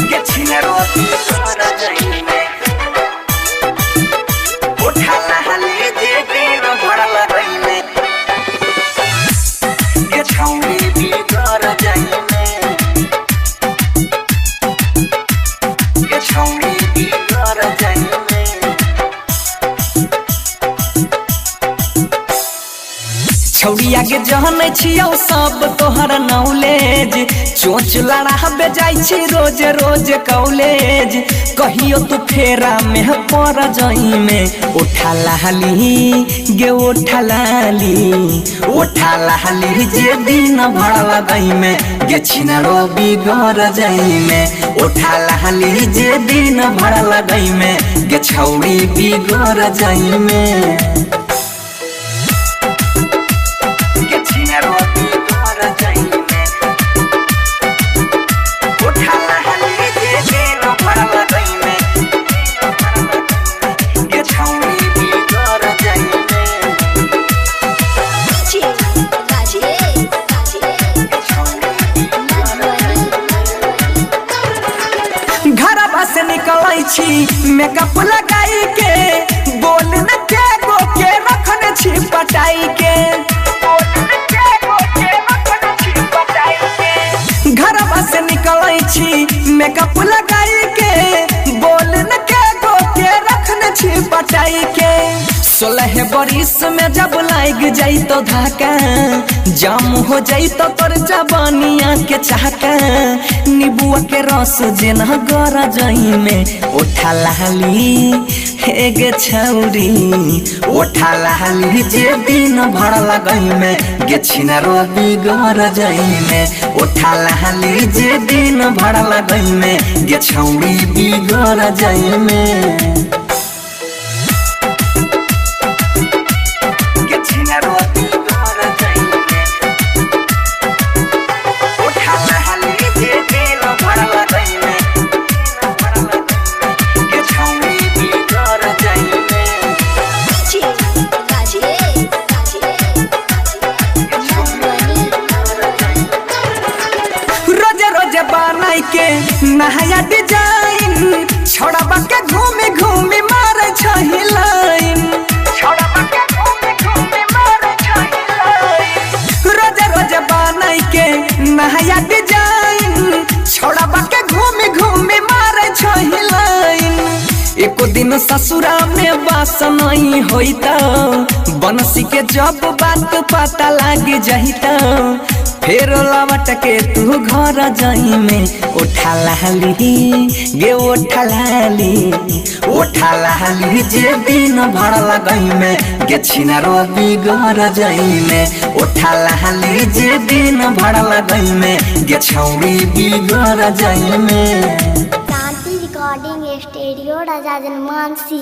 गे छिनरो बिगर जाइमे उठा लहली जे दिन भर लगैमे गे छौरी बिगर जाइमे गे छौरी बिगर जाइमे। छौड़िया के जहन छियौ सब तोहर नॉलेज, चोच लड़ाबे जाइ छी रोज रोज कॉलेज। कहियो तू फेरा में पर जाइमे उठा लहली गे उठा लाली, उठा लहली जे दिन भर लगैमे गे छिनरो बिगर जाइमे। उठा लहली जे दिन भर लगैमे गे छौड़ी बिगर जाइमे। घरबा से निकलै छी मेकअप लगाई के, बोल न के गो के रखने छी पटाई के, घरबा से निकलै छी मेकअप लगाई के, बोल न के गो के रखने छी पटाई के। 16 बरिस में जब लाग जाई तो धाका, जाम हो जाई तो तोर जवानिया के चाका। नीबुआ के रस जेना गर जाइमे उठा लहली हे गे छौरी, उठा लहली जे दिन भर लगैमे गे छिनरो बिगर जाइमे। उठा लहली जे दिन भर लगैमे गे छौरी बिगर जाइमे। के नया डिजाइन छोड़बा के घूमी घूमी मारे छही लाइन, छोड़बा के घूमी घूमी मारे छही लाइन। रोज रोज बनाई के नया डिजाइन छोड़बा के घूमी घूमी मारे छही लाइन। एको दिन ससुरा में बास नहीं होइता, बनसी के जब बात पता लाग जाइता। फेर लौट के तू घर जाइमे उठा लहली गे उठा लहली, उठा लहली जे दिन भर लगैमे गे छिनरो बिगर जाइमे। उठा लहली जे दिन भर लगैमे गे छौरी बिगर जाइमे। शांति रिकॉर्डिंग स्टूडियो राजा जनमानसी।